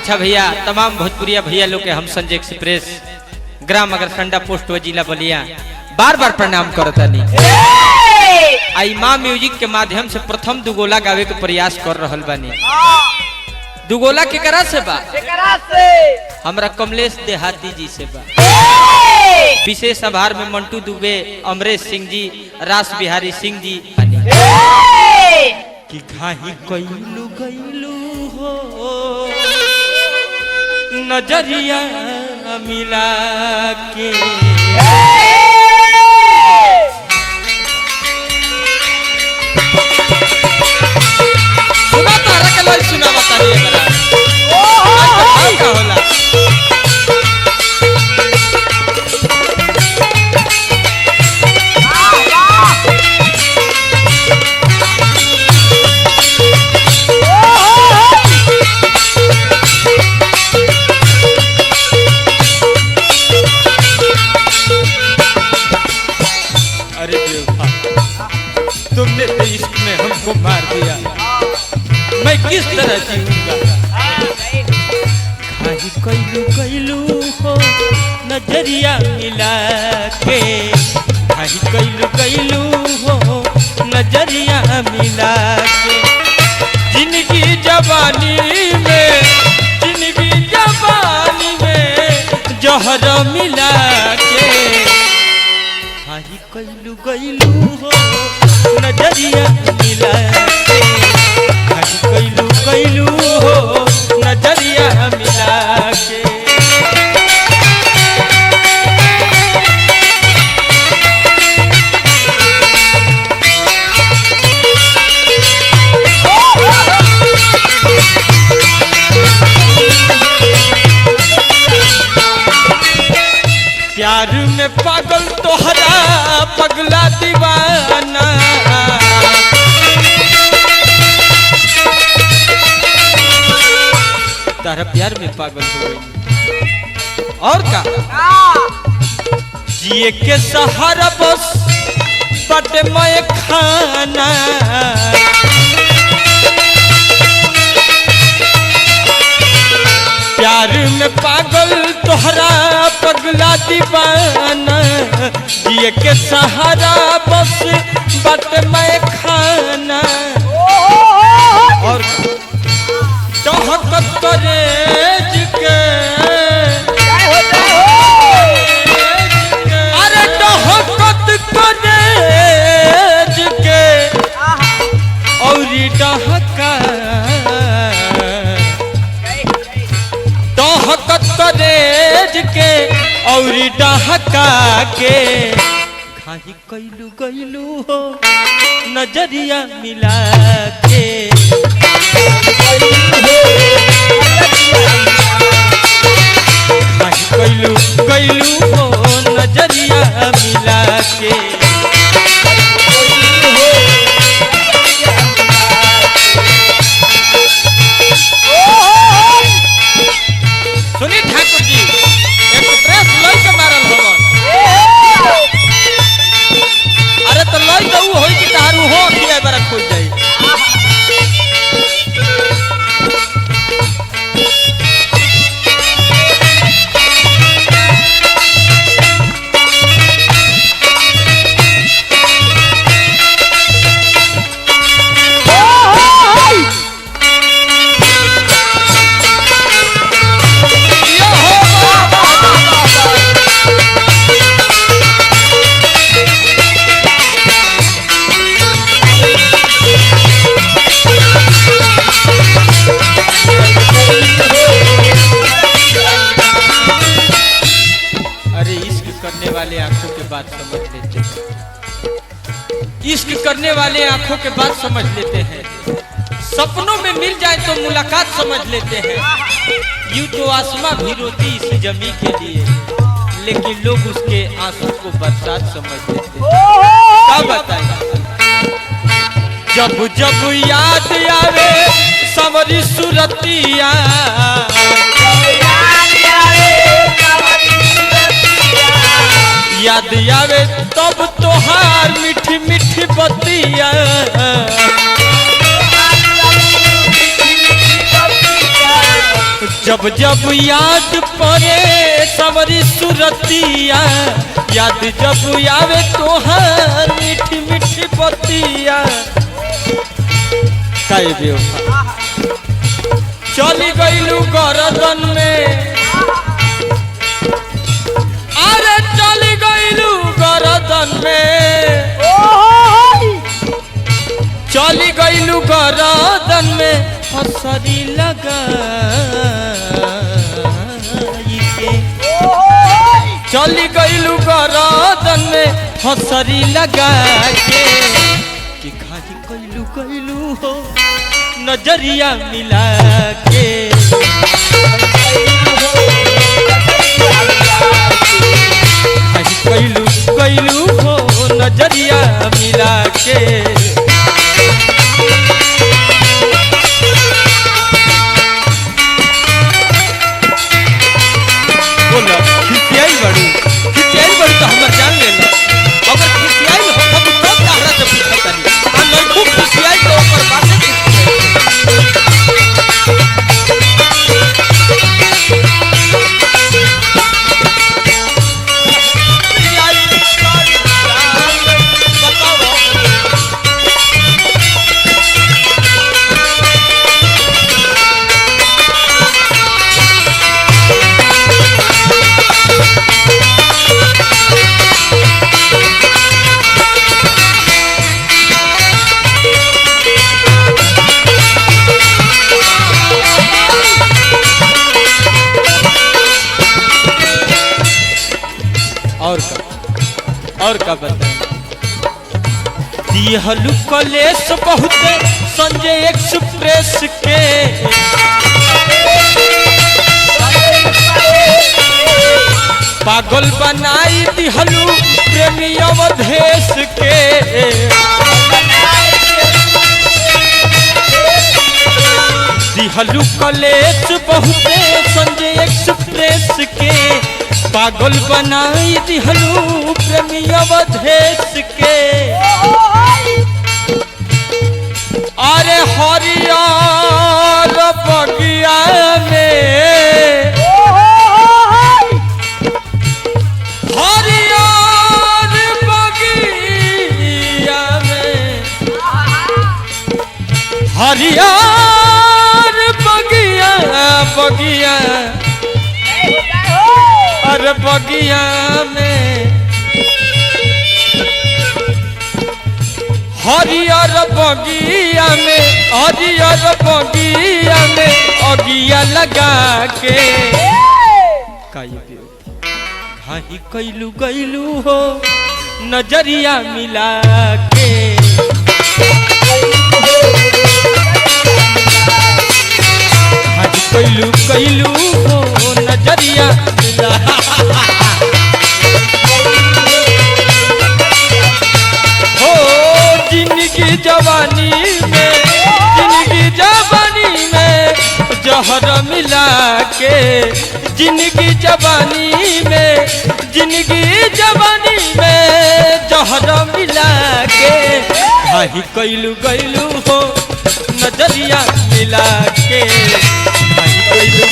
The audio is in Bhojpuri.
अच्छा भैया, तमाम भोजपुरिया भैया लोग के हम Sanjay express gram Agarsanda post व जिला बलिया बार बार प्रणाम करतानी। आई माँ म्यूजिक के माध्यम से प्रथम दुगोला गावे के प्रयास कर रहल बानी। दुगोला केकरा से बा? से हमरा कमलेश देहाती जी से बा। विशेष आभार में मंटू दुबे, अमरेश सिंह जी, रास बिहारी सिंह जी। कि घाही कइलू गइलू हो नजरिया मिला के, सुना तारा के लय सुना बतानी एकरा। भाव का होला? अरे बेवफा, तुमने तो इश्क में हमको मार दिया, मैं किस तरह जीऊंगा। घाही कैलू कैलू हो नजरिया मिला के, घाही कैलू कैलू हो नजरिया मिला के, जिनकी जवानी में, जिनकी जवानी में जहर मिला के, घाही कैलू कैलू हो नजरिया मिला के, घाही कैलू कैलू हो नजरिया मिला के। प्यार में पागल तोहरा पगला दीवाना, तारा प्यार में पागल हो गई। और का जिए के सहारा बस बट मैं खाना, प्यार में पागल तोहरा पगला दीवाना, जिए के सहारा बस बट मैं खाना। और डहकत करेज के, अरे डहकत करेज के औरी डहका, डहकत करेज के औरी डहका के, घाही कैलू कैलू हो नजरिया मिला के, घाही कैलू कैलू हो नजरिया मिला के। सुनी ठाकुर जी, एक्सप्रेस लई के मारल हवन। अरे तो लई तो ऊ होई कि तारू हो कि बारा खुल जाई। यो हो बाबा। अरे इश्क करने वाले आंखों के बात समझ लेते हैं, इश्क करने वाले आंखों के बात समझ लेते हैं, सपनों में मिल जाए तो मुलाकात समझ लेते हैं। यूं तो आसमां भी रोती इस जमी के लिए, लेकिन लोग उसके आंसू को बरसात समझ लेते हैं। क्या बताइए, जब जब याद आवे संवरी सुरतिया, याद आवे तब तोहार मीठी मीठी बतिया, जब जब याद पड़े सवरी सुरतिया, याद जब आवे तोहार मीठी मीठी बतिया। काहे बेवफा चली गईलू गरदन में, अरे चली गईलू गरदन में, चली गईलू गरदन में हसरी लगाई के, चली गईलू गरदन में हसरी लगा के, कि खाली गईलू गईलू हो नजरिया मिला के। खाली गईलू गईलू हो नजरिया मिला के। बोला खिसियाई बड़ू, खिसियाई बड़ू तो हमर जान लेना। अगर खिसियाई हो तब तब ताहरा से पूछत तनी, आ नइखू खिसियाई तो ओकर बाते पूछत। बताओ। और का, और का बताएं। दिहलु कलेश बहुत संजय एक्सप्रेस के, पागल बनाई दिहलु प्रेमी अवधेश के। दिहलु कलेश बहुत संजय एक्सप्रेस के, पागल बनाई दिहलु प्रेमी अवधेश के। अरे हरियर बगिया में, हरियर बगिया में, हरियर बगिया बगिया, अरे बगिया में, हरियर बगिया में, हरियर बगिया में अगिया लगा के। काई घाही कैलू गैलू हो नजरिया मिला के। घाही कैलू कैलू हो नजरिया मिला। हो जिंदगी जवानी में, जिंदगी जवानी में जहर मिला के, जिंदगी जवानी में, जिंदगी जवानी में जहर मिला के। घाही कैलू गैलू हो नजरिया मिला के। घाही कैलू।